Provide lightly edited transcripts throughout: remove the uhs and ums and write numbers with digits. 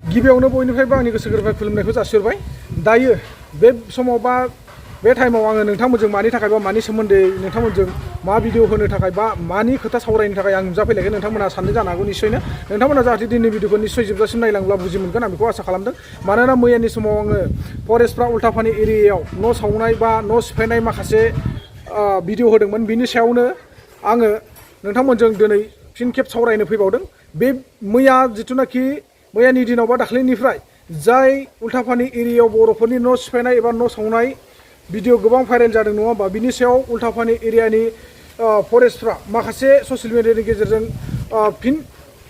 गिबियावनो बयनिफ्रायबो आंनि गोसो गोरबोनिफ्राय खुलुमनायखौ जासिहरबाय। दायो बे समाव बा बे टाइमाव आङो नोंथांमोनजों मानि थाखाय बा मानि सोमोन्दै नोंथांमोनजों मा भिडिअ होनो थाखाय बा मानि खोथा सावरायनो थाखाय आं नुजाफैलायगोन नोंथांमोना साननो जानो हागौ निश्चयनो। नोंथांमोना जाहाथे दिनै भिडिअखौ निश्चय जोबजासिम नायलांब्ला बुजि मोनगोन आं बेखौ आसा खालामदों। मानोना मैयानि समाव आङो फरेस्टफ्रा उल्टापानि एरियायाव न' सावनाय बा न' सिफायनाय माखासे भिडिअ होदोंमोन। बिनि सायावनो आङो नोंथांमोनजों दिनै फिन खेब सावरायनो फैबावदों। बे मैया जिथुनाखि मैयानि दिनाव बा दाख्लैनिफ्राय जाय उल्टापानि एरियायाव बर'फोरनि न' सिफायनाय एबा न' सावनाय भिडिअ गोबां भाइरेल जादों नङा होमबा, बिनि सायाव उल्टापानि एरियानि फरेस्टफ्रा माखासे ससियेल मिडियानि गेजेरजों फिन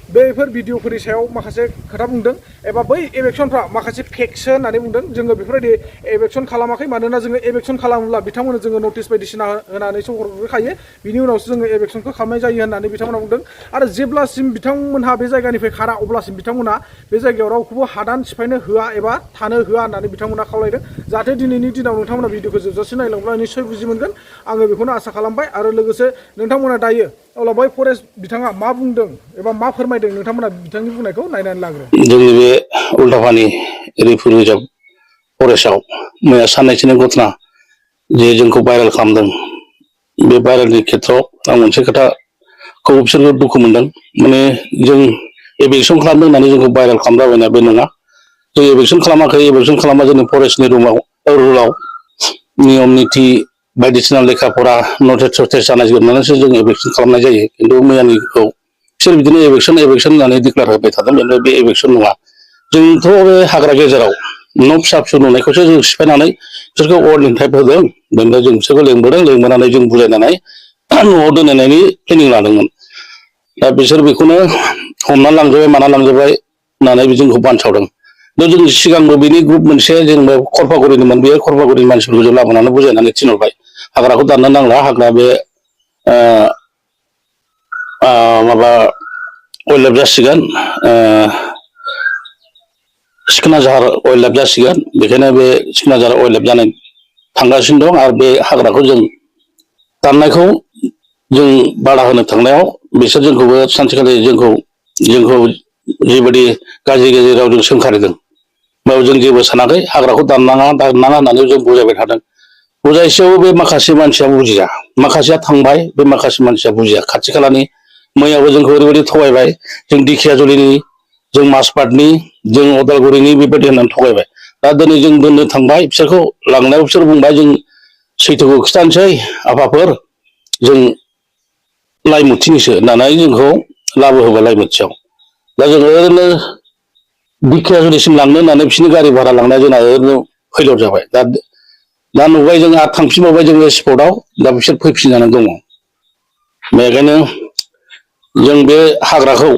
बेफोर भिडिअफोरनि सायाव माखासे खोथा बुंदों एबा बै एबेक्सनफ्रा माखासे फेकसो होननानै बुंदों। जोङो बेफोरबायदि एबेक्सन खालामाखै, मानोना जोङो एबेक्सन खालामोब्ला बिथांमोननो जोङो नटिस बायदिसिना होनानैसो हरग्रोखायो, बिनि उनावसो जोङो एबेक्सनखौ खालामनाय जायो होननानै बिथांमोना बुंदों। आरो जेब्लासिम बिथांमोनहा बे जायगानिफ्राय खारा अब्लासिम बिथांमोना बे जायगायाव रावखौबो हादान सिफायनो होआ एबा थानो होआ होननानै बिथांमोना खावलायदों। जाहाथे दिनैनि दिनाव नोंथांमोना भिडिअखौ जोबजासिम नायलांब्ला निश्चय बुजि मोनगोन, आङो बेखौनो आसा खालामबाय। आरो लोगोसे नोंथांमोना दायो अब्ला बै फरेस्ट बिथाङा मा बुंदों एबा मा फोरमायदों नोंथांमोना बिथांनि बुंनायखौ नायनानै लाग्रो। जोंनि बे उल्टापानि रिफुर रिजार्भ फरेस्टआव मैया साननैसोनि घटना जे जोंखौ भाइरेल खालामदों, बे भाइरेलनि खेथ्रआव आं मोनसे खोथाखौ बिसोरबो दुखु मोनदों। माने जों एबेक्सन खालामदों होननानै जोंखौ भाइरेल खालामलाबायनाया बे नङा। जों एबेक्सन खालामाखै। एबेक्सन खालामा जोंनि फरेस्टनि रुलाव नियम निथि बायदिसिना लेखा फरा नटिस सटिस जानायजोबनानैसो जों एबेक्सन खालामनाय जायो। खिन्थु मैयानिखौ बिसोर बिदिनो एबेक्सन होननानै डिक्लेयार होबाय थादों। ओमफ्राय बे एबेक्सन नङा। जोंथ' बे हाग्रा गेजेराव न' फिसा फिसौ नुनायखौसो जों सिफायनानै बिसोरखौ वार्निं टाइप होदों। बेनिफ्राय जों बिसोरखौ लेंबोनानै जों बुजायनानै न'आव दोनहैनायनि प्लेनिं लादोंमोन। दा बिसोर बेखौनो हमना लांजोब्बाय माना लांजोब्बाय होननानै जोंखौ बानसावदों। जों सिगांबो बिनि ग्रुप मोनसे जेनेबा खरफागुरिनिमोन, बे खरफागुरिनि मानसिफोरखौ जों लाबोनानै बुजायनानै थिनहरबाय, हाग्राखौ दाननो नांला, हाग्रा बे माबा वाइल्ड लाइफ जासिगोन, सिखोना जाहार वाइल्ड लाइफ जासिगोन। बेखायनो बे सिखोना जाहार वाइल्ड लाइफ जानाय थांगासिनो दं। आरो बे हाग्राखौ जों दाननायखौ जों बादा होनो थांनायाव बिसोर जोंखौबो सानसेखालि जोंखौ जिबायदि गाज्रि रावजों सोंखारिदों, बेयाव जों जेबो सानाखै। हाग्राखौ दाननाङा होननानै जों बुजायबाय थादों। बुजायसेयावबो बे माखासे मानसिया बुजिया, माखासेया थांबाय, बे माखासे मानसिया बुजिया। खाथि खालानि मैयाबो जोंखौ ओरैबायदि थगायबाय, जों दिखियाजुलिनि, जों माजबाटनि, जों अदालगुरिनि बेबायदि होननानै थगायबाय। दा दिनै जों दोननो थांबाय बिसोरखौ, लांनायाव बिसोर बुंबाय जों सैथोखौ खिथानोसै आफाफोर, जों लाइमुथिनिसो होननानै जोंखौ लाबोहोबाय लाइमुथियाव। दा जों ओरैनो दिखियाजुलिसिम लांनो होननानै बिसोरनि गारि भारा लांनाया जोंना ओरैनो फैलर जाबाय। दा नुबाय जों आरो थांफिनबावबाय जोङो स्पटआव, दा बिसोर फैफिननानै दङ। बेखायनो जों बे हाग्राखौ,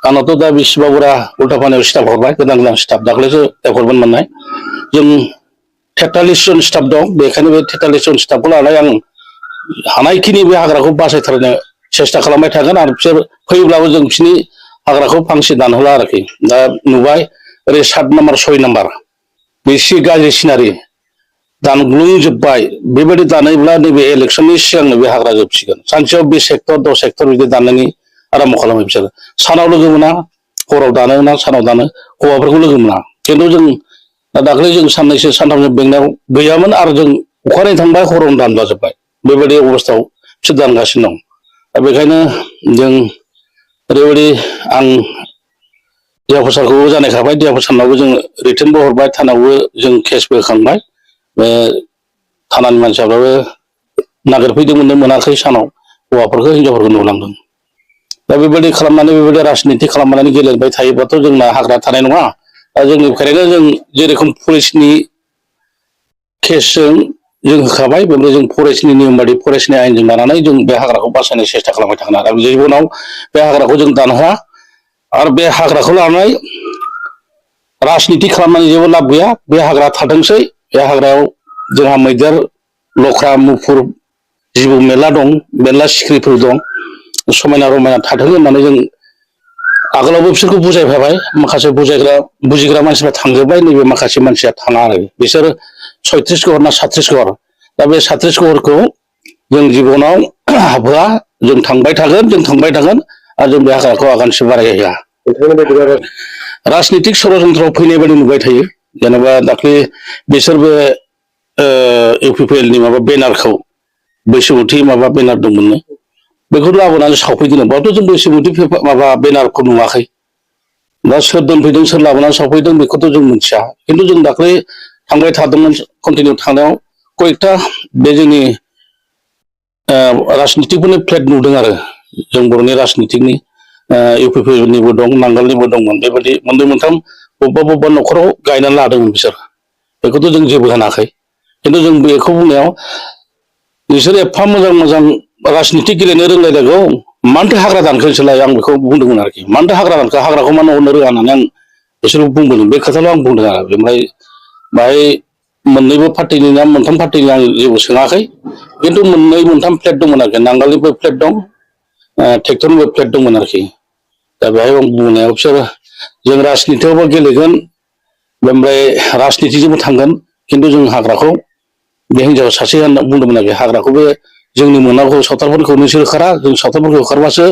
आंनावथ' दा बेसेबा बुरजा उल्टापानियाव स्टाफ हरबाय, गोदान स्टाफ दाख्लैसो एपइन्टमेन्ट मोननाय। जों 43 जन स्टाफ दं। बेखायनो बे 43 जन स्टाफखौ लानानै आं हानायखिनि बे हाग्राखौ बासायथारनो सेस्था खालामबाय थागोन। आरो बिसोर फैयोब्लाबो जों बिसोरनि हाग्राखौ फांसे दानहोला आरोखि। दा नुबाय ओरै 7 नाम्बार 6 नाम्बार बेसे गाज्रि सिनारि दानग्लुंजोब्बाय। बेबायदि दानोब्ला नैबे इलेक्सननि सिगांनो बे हाग्रा जोबसिगोन। सानसेयाव 20 हेक्टर 10 हेक्टर बिदि दाननायनि आराम्भ खालामो बिसोरो। सानाव लोगो मोना, हराव दानो ना सानाव दानो, हौवाफोरखौ लोगो मोना। खिन्थु जों दाख्लै जों साननैसो सानथामसो बेंनायाव गैयामोन, आरो जों अखानायै थांबाय हरावनो दानजाजोब्बाय। बेबायदि अबस्थायाव बिसोर दानगासिनो दं। दा बेखायनो जों ओरैबायदि, आं डिएफअ सारखौबो जानायखाबाय, डिएफअ सारनावबो जों रिटेनबो हरबाय, थानायावबो जों केसबो होखांबाय। बे थानानि मानसियाबो नागिरफैदोंमोननो, मोनाखै सानाव, हौवाफोरखौ हिनजावफोरखौ नुलांदों। दा बेबायदि खालामनानै, बेबायदि राजनिति खालामनानै गेलेबाय थायोबाथ' जोंना हाग्रा थानाय नङा। दा जोंनिफ्रायनो जों जेरेखम पुलिसनि केसजों जों होखाबाय, बेनिफ्राय जों फरेस्टनि नियम बायदि फरेस्टनि आयेनजों लानानै जों बे हाग्राखौ बासायनो सेस्था खालामबाय थागोन। आरो जिबनाव बे हाग्राखौ जों दानहोआ। आरो बे हाग्राखौ लानानै राजनिति खालामनानै जेबो लाब गैया। बे हाग्रा थाथोंसै। बे हाग्रायाव जोंहा मैदेर, लख्रा, मुफुर, जिबौ मेरला दं, मेरला सिख्रिफोर दं, समायना रमायना थाथों होननानै जों आगोलावबो बिसोरखौ बुजायफाबाय। माखासे बुजिग्रा मानसिफ्रा थांजोब्बाय, नैबे माखासे मानसिया थाङा आरो बिसोर 36 घर ना 37 घर। दा बे 37 घरखौ जों जिबनाव हाबहोआ। जों थांबाय थागोन, आरो जों बे हाग्राखौ आगानसे बारायहोआ। राजनितिक षड़यन्त्रआव फैनाय बायदि नुबाय थायो जेनेबा दाख्लै बिसोरबो इउपिपिएलनि माबा बेनारखौ बैसोमुथि माबा बेनार दंमोननो बेखौ लाबोनानै सावफैदों बावथ' जों बैसोमुथि माबा बेनारखौ नुवाखै दा सोर दोनफैदों सोर लाबोनानै सावफैदों बेखौथ' जों मिथिया खिन्थु जों दाख्लै थांबाय थादोंमोन कन्टिनिउ थांनायाव कयेकथा बे जोंनि राजनितिकफोरनि फ्लेग नुदों आरो जों बर'नि राजनितिकनि इउपिपिएलनिबो दं नांगोलनिबो दंमोन बेबायदि मोननै मोनथाम बबेबा न'खराव गायनानै लादोंमोन बिसोर बेखौथ' जों जेबो होनाखै खिन्थु जों बेखौ बुंनायाव बिसोर एफा मोजां राजनितिक गेलेनो रोंलायलायगौ मानोथो हाग्रा दानखो नोंसोरलाय आं बेखौ बुंदोंमोन आरोखि मानोथो हाग्रा दानखो हाग्राखौ मानो अरनो रोङा होननानै आं बिसोरबो बुंदों बे खोथाल' आं बुंदों आरो ओमफ्राय बाहाय मोननैबो पार्टिनि ना मोनथाम पार्टिनि आं जेबो सोङाखै खिन्थु मोननै मोनथाम प्लेट दंमोन आरोखि नांगोलनिबो प्लेट दं ट्रेक्टरनिबो प्लेट दंमोन आरोखि दा बेहाय आं बुंनायाव बिसोर जों राजनितियावबो गेलेगोन ओमफ्राय राजनितिजोंबो थांगोन खिन्थु जों हाग्राखौ बे हिनजाव सासे बुंदोंमोन आरोखि हाग्राखौबो जोंनि मोननांगौ सावथालफोरखौ नोंसोर होखारा जों सावथालफोरखौ होखारबासो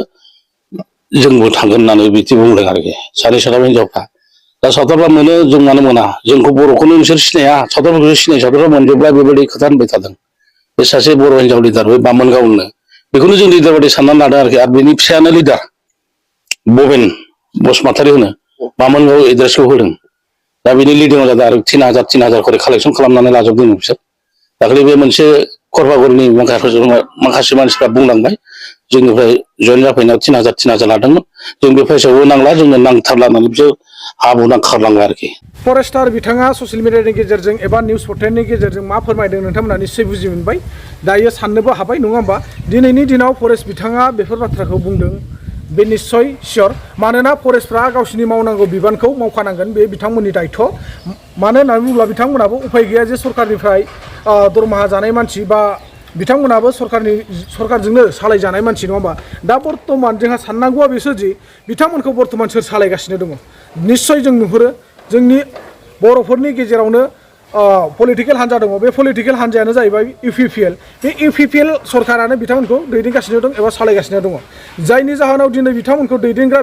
जोंबो थांगोन होननानै बिदि बुंदों आरोखि सानै साथाम हिनजावफ्रा दा सावथालफ्रा मोनो जों मानो मोना जोंखौ बर'खौनो नोंसोर सिनाया सावथालफोरखौ सिनाय सावथालफ्रा मोनजोबब्ला बेबायदि खोथा होनबाय थादों बे सासे बर' हिनजाव लिडार बे बामोनगावनो बेखौनो जों लिडार बायदि साननानै लादों आरोखि आरो बेनि फिसायानो लिडार बबेन बसुमतारी होनो बामोनगाव एड्रेसखौ होदों दा बेनि लिडिंआव जादों आरो 3,000 खरि कालेक्सन खालामनानै लाजोबदों बिसोर दाख्लै बे मोनसे करबागुरिनि माखासे मानसिफ्रा बुंलांबाय जोंनिफ्राय जयेन जाफैनायाव 3,000 लादोंमोन जों बे फैसाखौ नांला जोंनो नांथारला होननानै बिसोर हाबु नांखारलाङो आरोखि फरेस्टार बिथाङा ससियेल मिडियानि गेजेरजों एबा निउस पर्टेलनि गेजेरजों मा फोरमायदों नोंथांमोना निश्चय बुजि मोनबाय दायो साननोबो हाबाय नङा होमबा दिनैनि दिनाव फरेस्ट बिथाङा बेफोर बाथ्राखौ बुंदों बे निश्चय सियर मानोना फरेस्टफ्रा गावसिनि मावनांगौ बिबानखौ मावखानांगोन बे बिथांमोननि दायथ' मानो होननानै बुङोब्ला बिथांमोनाबो उफाय गैया जे सरकारनिफ्राय दरमाहा जानाय मानसि बा बिथांमोनाबो सरकारजोंनो सालायजानाय मानसि नङा होमबा दा बर्तमान जोंहा साननांगौआ बेसो जि बिथांमोनखौ बर्तमान सोर सालायगासिनो दङ निश्चय जों नुहुरो जोंनि बर'फोरनि गेजेरावनो पलिटिकेल हान्जा दङ बे पलिटिकेल हान्जायानो जाहैबाय इउपिपिएल बे इउपिपिएल सरकारानो बिथांमोनखौ दैदेनगासिनो दं एबा सालायगासिनो दङ जायनि जाहोनाव दिनै बिथांमोनखौ दैदेनग्रा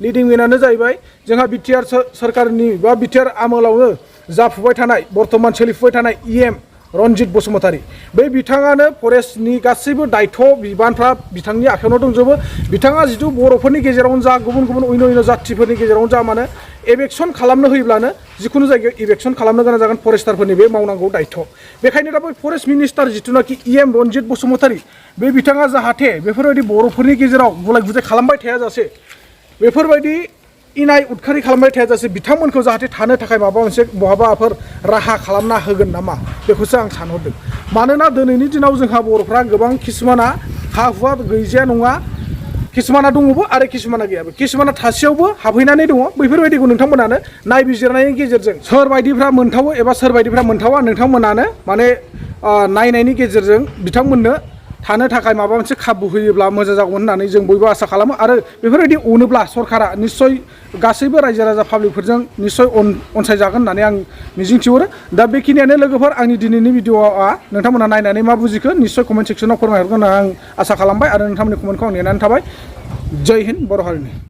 लिडिं मेनानो जाहैबाय जोंहा बिटिआर सरकारनि बा बिटिआर आमोलावनो जाफुबाय थानाय बर्तमान सोलिफुबाय थानाय इएम रनजित बसुमतारी बे बिथाङानो फरेस्टनि गासैबो दायथ' बिबानफ्रा बिथांनि आखायावनो दंजोबो बिथाङा जिथु बर'फोरनि गेजेरावनो जा गुबुन अन्य जाथिफोरनि गेजेरावनो जा मानो एभेक्सन खालामनो होयोब्लानो जिखुनु जायगायाव इभेक्सन खालामनो गोनां जागोन फरेस्टारफोरनि बे मावनांगौ दायथ' बेखायनो दा बै फरेस्ट मिनिस्टार जिथुनाखि इएम रनजित बसुमतारी बे बिथाङा जाहाथे बेफोरबायदि बर'फोरनि गेजेराव गुलाय गुजाय खालामबाय थायाजासे बेफोरबायदि इनाय उदखारि खालामबाय थायाजासे बिथांमोनखौ जाहाथे थानो थाखाय माबा मोनसे बहाबाफोर राहा खालामना होगोन नामा बेखौसो आं सानहरदों मानोना दिनैनि दिनाव जोंहा बर'फ्रा गोबां किसुमाना हा हुआ गैजाया नङा किसुमाना दङबो आरो किसुमाना गैयाबो किसुमाना थासेयावबो हाबहैनानै दङ बैफोरबायदिखौ नोंथांमोनानो नायबिजिरनायनि गेजेरजों सोरबायदिफ्रा मोनथावो एबा सोरबायदिफ्रा मोनथावा नोंथांमोनानो माने नायनायनि गेजेरजों बिथांमोननो थानो थाखाय माबा मोनसे खाबु होयोब्ला मोजां जागौमोन होननानै जों बयबो आसा खालामो आरो बेफोरबायदि अनोब्ला सरकारा निश्चय गासैबो रायजो राजा पाब्लिकफोरजों निश्चय अनसायजागोन होननानै आं मिजिंथिहरो दा बेखिनियानो लोगोफोर आंनि दिनैनि भिडिअआ नोंथांमोना नायनानै मा बुजिखो निश्चय कमेन्ट सेक्सनाव फोरमायहरगोन होनना आं आसा खालामबाय आरो नोंथांमोननि कमेन्टखौ आं नेनानै थाबाय जय हिन्द बर' हारिनि